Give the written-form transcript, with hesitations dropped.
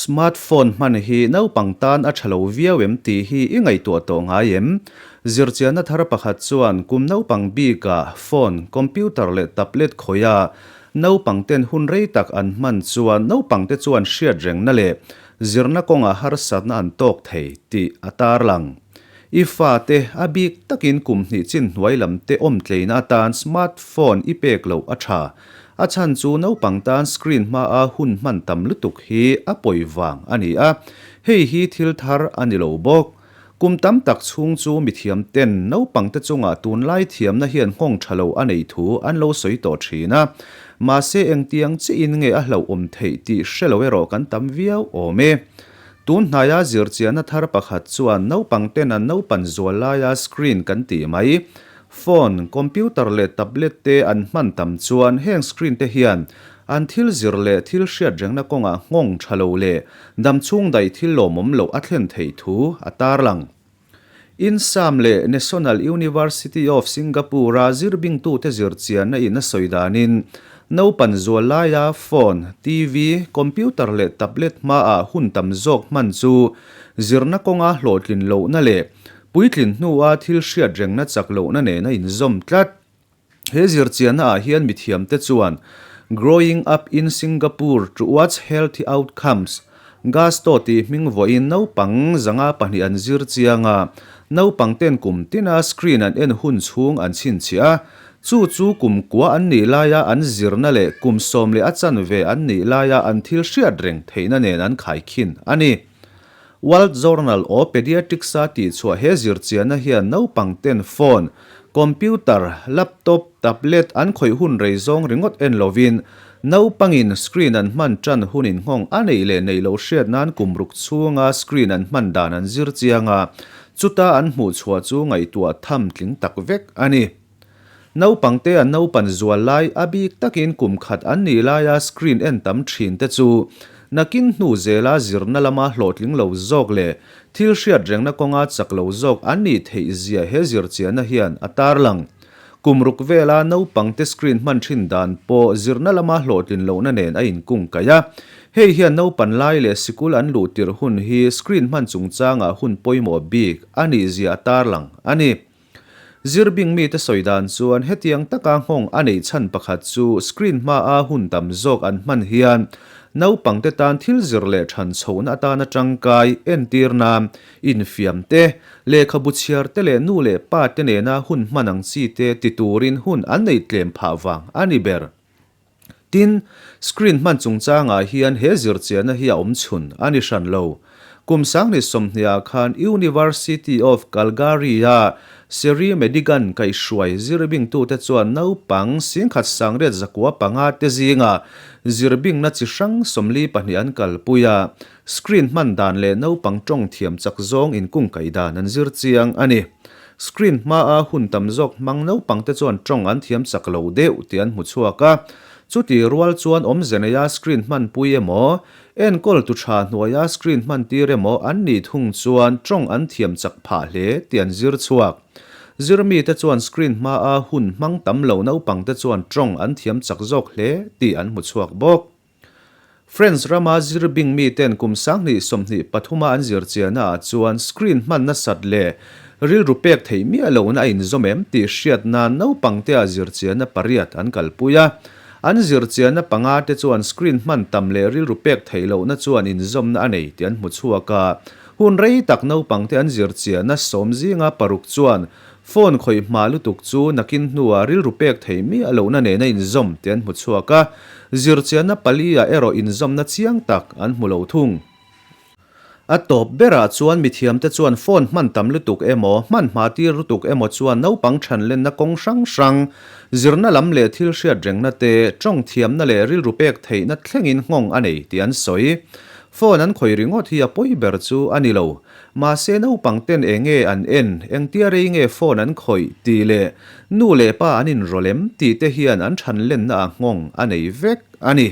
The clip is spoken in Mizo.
Smart phone hman hi naupang tan a tha lo viau em tih hi i ngaihtuah tawh ngai em? Zirchianna thar pakhat chuan kum naupang bikah phone, computer leh tablet khawiha naupang ten hun rei tak an hman chuan naupang te chuan hriat rengna leh zirna kawngah harsatna an tawk thei tih a tarlang. I fate a bik takin kum hnih chin hnuai lam te awm tleina atan smart phone i pek loh a tha. A chhan chu naupang tan screen hmaa hun hman tam lutuk hi a pawi vang a ni a, hei hi thil thar a ni lo bawk. Kum tam tak chhung chu mithiam ten naupang te chungah tunlai thiamna hian nghawng tha lo a neih thu an lo sawi tawh thin a, mahse engtiang chiin nge a hlauhawm theih tih hre lo erawh kan tam viau awm e. Tun hnaia zirchiahna thar pakhat chuan naupang ten an naupan zual laia screen kan tih mai, phone, computer leh tablet te an hman tam chuan heng screen te hian an thil zir leh thil hriat rengna kawngah nghawng tha lo leh damchhung daih thil lawmawm loh a thlen theih thu a tarlang. Insam leh National University of Singapore-a zirbingtute zirchianna in a sawi danin, naupan zual laia phone, TV, computer leh tablet hmaah hun tam zawk hman chu zirna kawnga hlawhtlin lohna leh puitlin hnua thil hriat rengna chak lohna nen a inzawm tlat. He zirchianna ah hian mithiamte chuan Growing Up in Singapore Towards Healthy Outcomes, GASTO tih hming vawiin naupang 502 an zir chiang a, naupang ten kum tina screen an en hun chhung an chhinchhiah a, chu chu kum kua an nih laia an zirna leh kum sawm leh a chanve an nih laia an thil hriat reng theihna nen an khaikhin a ni. World Journal of Pediatrics-a tihchhuah he zirchianna hian naupang ten phone, computer, laptop, tablet an khawih hun rei zawng ringawt en lovin naupangin screen an hman tan hun inghawng a neih leh neih loh hriat nan kum ruk chhunga screen an hman dan an zir chiang a, chuta an hmuhchhuah chu ngaihtuah tham tling tak vek a ni. Naupangte an naupan zual lai a bik takin kum khat an nih laia screen en tam thin te chu nakin hnu zela zirna lama hlawhtling lo zawk leh thil hriat rengna kawnga chak lo zawk an nih theih zia he zirchianna hian a tarlang. Kum ruk vela naupangte screen hman thin dan pawh zirna lama hlawhtlin lohna nen a inkung kaih a. Hei hian naupan lai leh sikul an luh tirh hun hi screen hman chungchangah hun pawimawh bik a nih zia a tarlang a ni. Zirbing mite sawi dan chuan hetiang taka nghawng a neih chhan pakhat chu screen hmaa hun tam zawk an hman hian naupangte tan thil zir leh than chhohna atana tangkai, entirna, infiam te, lehkhabu chhiar te leh nu leh pa te nena hun hman ang chi te ti turin hun an neih tlem phah vang a ni ber. Tin, screen hman chungchangah hian he zirchianna hi a awm chhun a ni hran lo. Kum sangni sawmhniah khan University of Calgary-a Seri Madigan kaihhruai zirbingtute chuan naupang singkhat sangriat zakua panga te zinga zirbingna chi hrang 42 an kalpui a, screen hman dan leh naupang tawng thiam chak zawng inkungkaih dan an zir chiang a ni. Screen hmaa hun tam zawk hmang naupangte chuan tawng an thiam chak lo deuh tih an hmu chhuak a. Chuti rual chuan awmze neia screen hmanpui emaw, enkawl tu tha hnuaia screen hmantir emaw an nih thung chuan tawng an thiam chak phah hle tih an zir chhuak. Zirmite chuan screen hmaa hun hmang tam lo naupangte chuan tawng an thiam chak zawk hle tih an hmu chhuak bawk. French rama zirbing miten kum 2023 a an zirchiahna ah chuan screen hman nasat leh rilru pek theih miah lohna a inzawm em tih hriat nan naupangte ah zirchiahna pariat an kalpui a. An zirchiahna panga te chuan screen hman tam leh rilru pek theih lohna chuan inzawmna a nei tih an hmu chhuak a. Hun rei tak naupangte an zirchiahna sawm zinga paruk chuan Phone khawih hma lutuk chu nakin hnuah rilru pek thei miah lohna nena inzawm tih an hmu chhuak a, zirchianna pali-ah erawh inzawmna chiang tak an hmu lo thung. A tawp berah chuan mithiamte chuan phone hman tam lutuk emaw, hman hma tir lutuk emaw chuan naupang thanlenna kawng hrang hrang, zirna lam leh thil hriat rengna te, tawng thiamna leh rilru pek theihna thlengin nghawng a nei tih an sawi. Phone an khawih ringawt hi a pawi ber chu a ni lo. Mahse naupang ten eng nge an en, engtia rei nge phone an khawih tih leh nu leh pa an inrawlh em tih te hian an than lenna ah nghawng a nei vek a ni.